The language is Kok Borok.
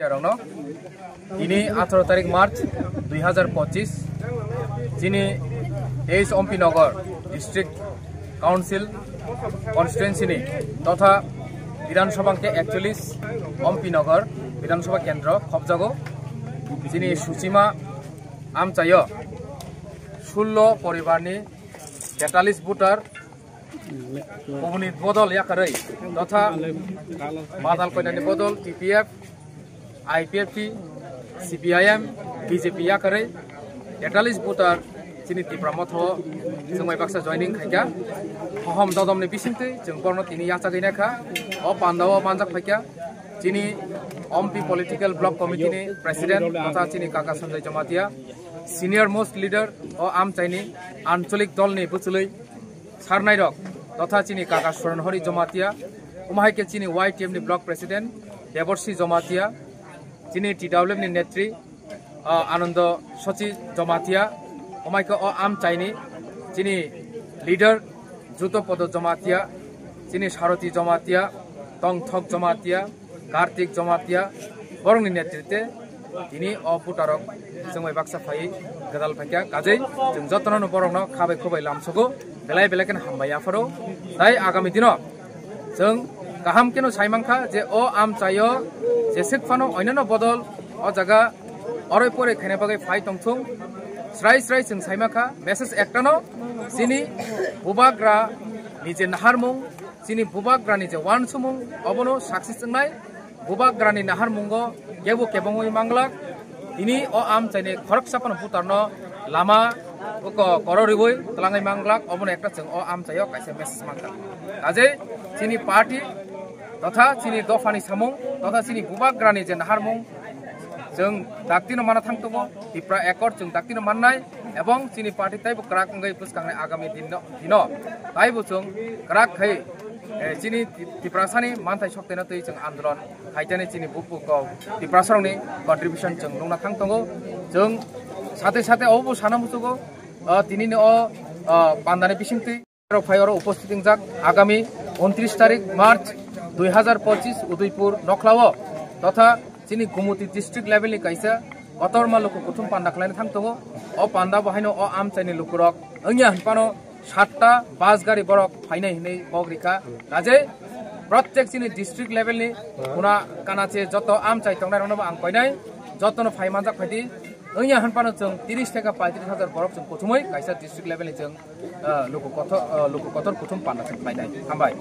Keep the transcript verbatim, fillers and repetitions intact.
Rokno tini atharo tarik March dui hazar pochis, chini teis Ompi Nagar District Council constituency ni totha Bidhan Sabha ke ekchollis Ompi Nagar Bidhan Sabha kendro khobjago. Chini Suchima amchaio sullo poribar ni tetalis voter kubuni bodol yakarwi totha Badal Koinani bodol T P F, I P F T, C P I M, B J P yakarwi tetalis voter chini Tipra Motha o chwngbai baksa joining khaikha. Hohom dodomni bisingtwi chwng borno tini yachagwi naikha. O pandao manjak phaikha chini Ompi Political Block Committee ni President totha chini kaka Sanjay Jamatia, senior most leader o amchaini ancholik dolni bwchwlwi sarnairok totha chini kaka Soron Hori Jamatia, omo hai khe chini Y T F ni Block President Deborsi Jamatia, chini T W F ni netri, ah, Anando Sochi Jamatia, omo hai khe o amchaini chini leader Juto Podo Jamatia, chini Saroti Jamatia, Tongthok Jamatia, Kartik Jamatia, borokni netritwe tini o voterrok chwngbai baksa phaiwi gwdal phaikha. Kajei chwng jotono borokno khabai khubai lamsogo, belai belai kheno hambai yapharo. Tai agami dino chwng kaham kheno saimankha je o amchaio jeswk phano oinano bodol o jaga oroi poroi khaina bagwi phai tongthung. Srai srai chwng saimankha message ektano, chini bubagra ni je naharmung, chini bubagrani je uansukmung, obono success wngnai. Bubagrani naharmungo kebo kebengwi manglak. Tini o amchaini khoroksa phano voterno lama ko-, kororiwi twlangwi manglak, obono ekta chwng o amchaio kaisa message mankha. Kajei chini party totha chini dophani samung totha chini bubagrani je naharmung, chwng daktino mana thang tongo, Tipra Accord chwng daktino mannai, ebong chini party taibo kwrak wngwi bwskangnai agami dinno, dino taibo chwng kwrak khai, eh, chini Ti-, Tiprasani manthai soktaino twi chwng andolon khaitani chini bukuko Tiprasarokni contribution chwng nukna thang tongo. Chwng sate sate obo sana muchugo, ah, tinini o, ah, pandani bisingtwi rok phai oro uposthit wngjak. Agami untris tarik March dui hazar pochis Udaipur nokhlao totha chini Gumuti district level ni kaisa kotorma luku kuthum panda khlaina thang tongo. O panda bo haino o amchaini lukurok wngya hinphano satta bus gari borok phainai hinwi kok rikha. Kajei protek chini district level ni kuna kanache joto amchai tongnai rokno bo ang koinai, jotono phai manjak phaidi. Wngya hinphano chwng tiris theka paitris hajar borok chwng kuthumwi kaisa district level ni chwng, ah, luku kotor, ah, luku kotor kuthum panda chwng khlainai. Hambai.